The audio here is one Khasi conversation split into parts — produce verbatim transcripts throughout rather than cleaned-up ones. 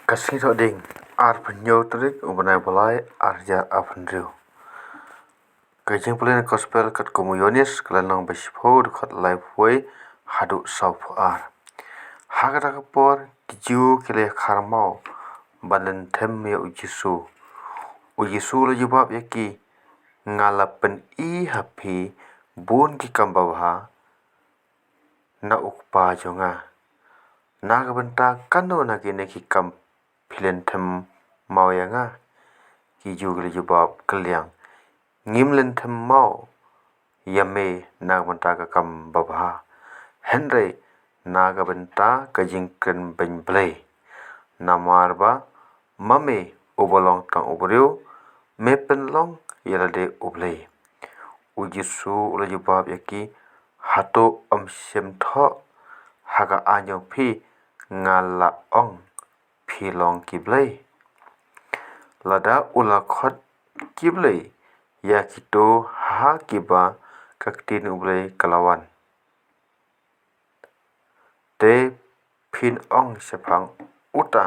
Ka sngi Thohdieng, arphew hynñiew tarik u bnai ba lai, arhajar arphew hynriew. Ka jingpule na ka gospel katkum u Ïoannis, ka lynnong ba shiphew, dkhot laiphew haduh sawphew ar. Ha kata ka por ki Jiw ki la ïakhar maw ban lynthem ïa u Jisu. U Jisu u la jubab ïa ki, nga la pyni ha phi bun ki kam babha na u Kpa jong nga. Na ka bynta kano na kine ki kam phi lynthem maw ïa nga? Ki Jiw ki la jubab kylliang, ngim lynthem maw ïa me na ka bynta ka kam babha, hynrei na ka bynta ka jingkren beiñ Blei. Namar ba ma me uba long tang u briew, me pynlong ïa lade u Blei. U Jisu u la jubab ïa ki, hato ym shym thoh ha ka aiñ jong phi nga la ong phi long ki blei? Lada u la khot ki blei ïa kito ha kiba ka ktien u Blei ka la wan, te phin ong shaphang uta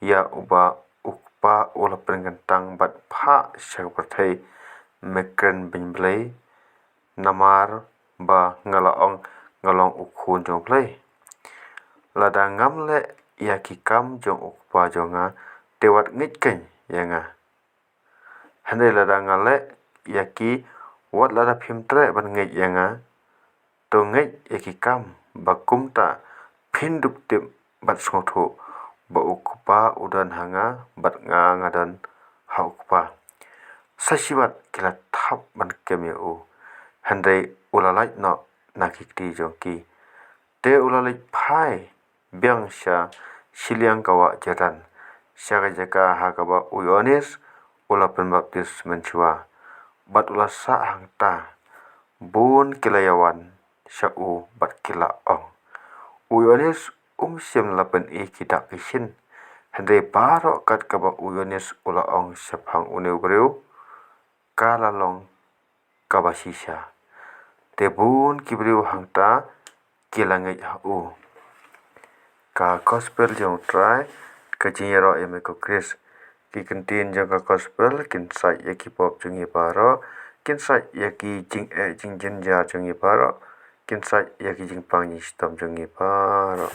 ïa uba u Kpa u la pynkyntang bad phah sha ka pyrthei, me kren beiñ Blei, namar ba nga la ong nga long u Khun jong u Blei. Lada ngam leh ïa ki kam jong u Kpa jong nga, te wat ngeit keiñ ïa nga. Hynrei lada nga leh ïa ki, wat lada phim treh ban ngeit ïa nga, to ngeit ïa ki kam, ba kumta phin dup tip bad sngewthuh ba u Kpa u don ha nga bad nga nga don ha u Kpa. Sa shibat ki la thap ban kem ïa u, hynrei u la lait noh na ki kti jong ki. Te u la leit phai biang sha shiliang ka wah Jordan, sha ka jaka ha kaba u Ïoannis u la pynbaptis mynshuwa. Bad u la sah hangta, bun ki la ïawan sha u bad ki la ong, u Ïoannis um shym la pyni ki dak ki shin, hynrei baroh kat kaba u Ïoannis u la ong shaphang une u briew, ka la long kaba shisha. Te bun ki briew hangta ki la ngeit ha u. Ka gospel jong u Trai, ka jingïaroh ïa me ko Khrist. Ki kyntien jong ka gospel kin sait ïa ki pop jong ngi baroh, kin sait ïa ki jingeh jingjynjar jong ngi baroh, kin sait ïa ki jingpang jingshitom jong ngi baroh.